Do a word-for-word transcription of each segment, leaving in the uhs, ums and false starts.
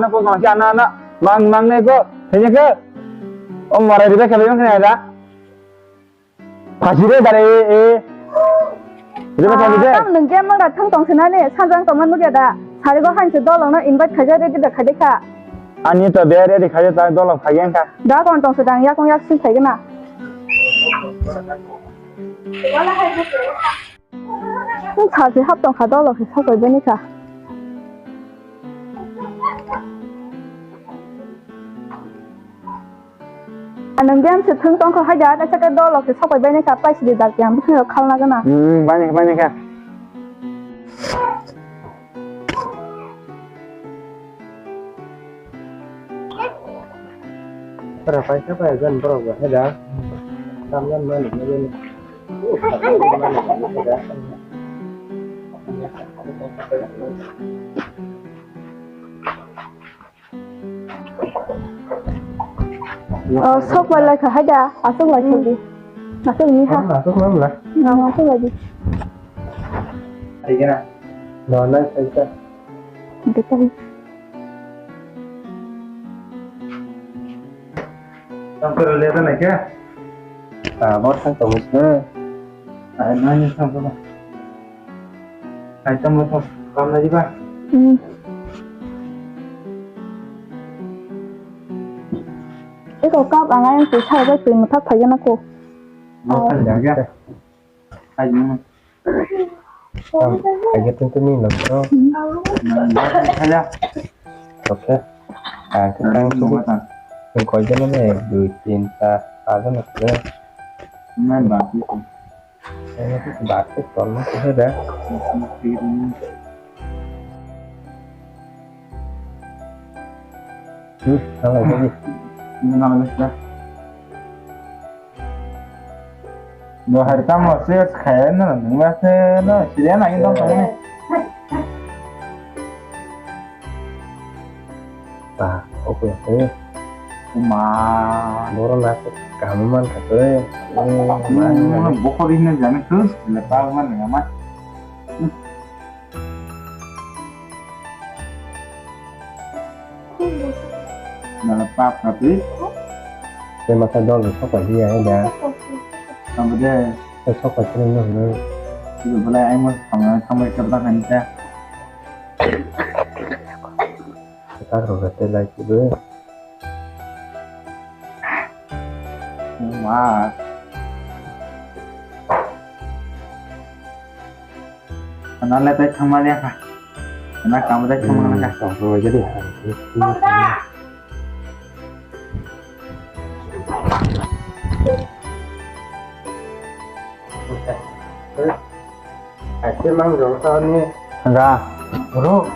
ano ko kangsi ano ano. Mang mang ne ko. Hini ko. O mara riba khe bang khe da. Phasi re dare e e. Riba phasi de. Tam nung game mangda thang tong sinani sanjang tongma nugya da. Sari go hanse dolong no invite khaja ready da khade kha. Ani to be ready khaja ta dolong phagyan kha. Da kon tong sedang yakong yak sui khaigena. Wala hai. Wng salchi hap tongkha dolo khe sokoibani kha. Anong game se thung tongkha haida ada saka dolo khe sokoibani kha paisidi dak yang bwkhwngrok khalna gana. Hmm, bani kha, bani kha. Ora paisa pai jan borok bo haida. Tam jan mani mani. Oh, sok lai lai kha haida, asok lai sok di. Asok ni ha. Asok lai lai. Na asok lai di. Aigena. No, na sai sa. Betul. Tang koro le ta nai khe? Ah, bo thang tongo se. Ai, nai ni thang koro. Ai, tamo thang kam na diba? Hmm. Eko kap ang ayang se sai bai twi muthak phai gana ko. Bo thang ja ga. Ai, hmm. Tam, aja tu tu ni lo, bro. Hello. Oke. Ah, kita langsung. Yang kau jalan ni, dua, tiga, ada nak, bro. Main batu. Eh, batu, tolong tu ada. Hmm, sama lagi. Ini nama dia. Bo hari tamo se khaye no nungma se no siriya na indo khaye. Ah, oke, oke. Ma. Boro na se kamu man khato. Bokori ne jane tu le pa man ne ma. Nala pap katwi. Tei masa dol rok sok pai di ya, ya. Tamo de. Tei sok pai sini no hino. Ibu belai aimo sama sama kerja kan ta. Kita kerja tei lai sih. Ma. Ana le tai thangma le kha. Ana kam dai thangma le kha. Hmm, tong thangma jadi. Akhir mang jong sa ni. Ga. Bro.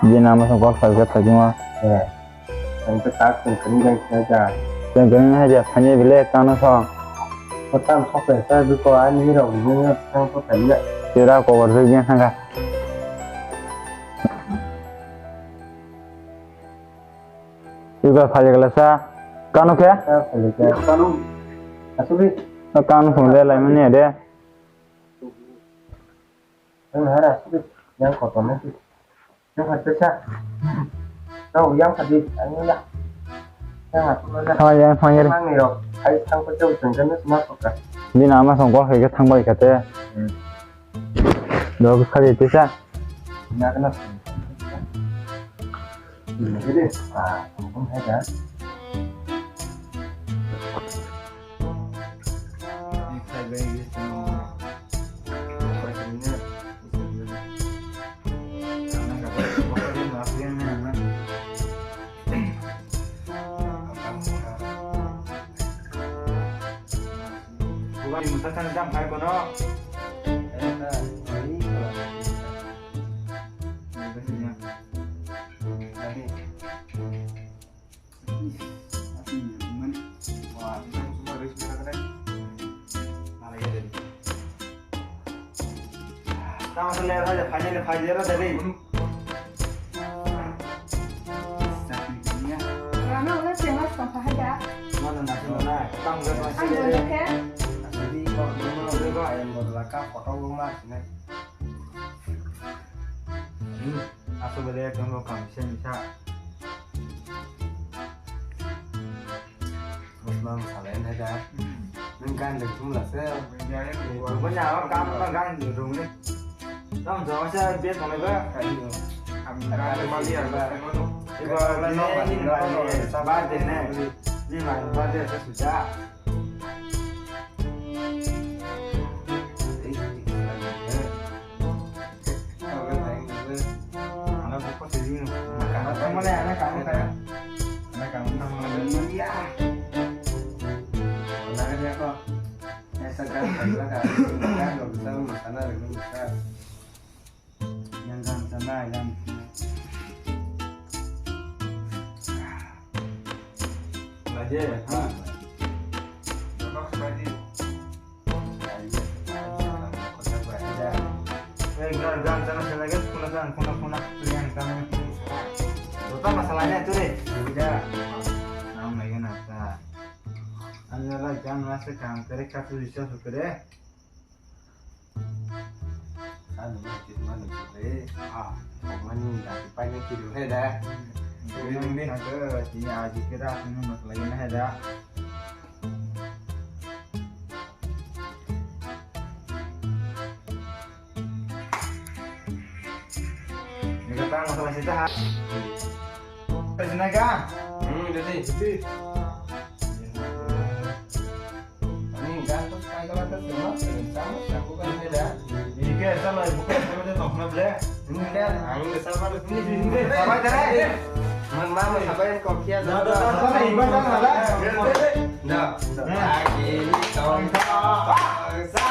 Dia nama sa gol sa ga tadi ma. Ya. Ang ta tak tong kani jang sa ja. Jang kani ha ja phani bile kano sa. Kotam sok sa du ko ani rok ni thang ko thali ya. Tira ko war jang thang ga. Iba phali gala sa kanu khe? Sa phali khe. Kanu. Asuli. Kanu phung de lai mani de. Ang hara asuli. Yang kotor na sih. Yang hati sa. Kau yang hati ang ya. Yang hati mana? Thang yang thang yang. Mang ni rok. Ai thang ko jauh jenggan na semua kok. Di nama song ko hai ke thang bai kate. Hmm. Dok khali tisa. Nya kana. Ini ah, kamu pun ada. Bukan di musa sana jam kai kono. Tama sele raja, finally, finally, raja, deh. Rana udah tengah setengah aja. Mana nasi mana? Ang bondo khe. Asli kok dino, ayam bodola ka photo bo ma sini. Hmm, asal beli ekdom kok kami sen bisa. Bosma masalai nai da. Nwng gan de thum la se. Bosma ya kam ta gan de rung ne. Tam jawa se be tong ba. Am gan de mali ya ba. Iba ni ni ba de ne. Ni ma ba de se suja. Lagi, ha. Eh, gan, gan, gan, gan, gan, kuna, gan, kuna, kuna, kuna, yang kami. Jota masalahnya itu deh. Ya. Nang lagi nasa. Anda lagi kan nasa kan, kere katu bisa sukere. Ano ma kit mano kit re. Ah, mani da paina kit re da. Ini ni. Ada sini aji kira ini masalah ini ada. Ini kata masalah kita ha. Sini kan? Hmm, jadi. Ani ganto kai kala ta sima, sama saku kan beda. Ike sama buka sama de tokna ble. Ini kan ang de sama de ini ini sabai dai. Mang mama sabai ko kia da da da. Lagi ini tong tong sa.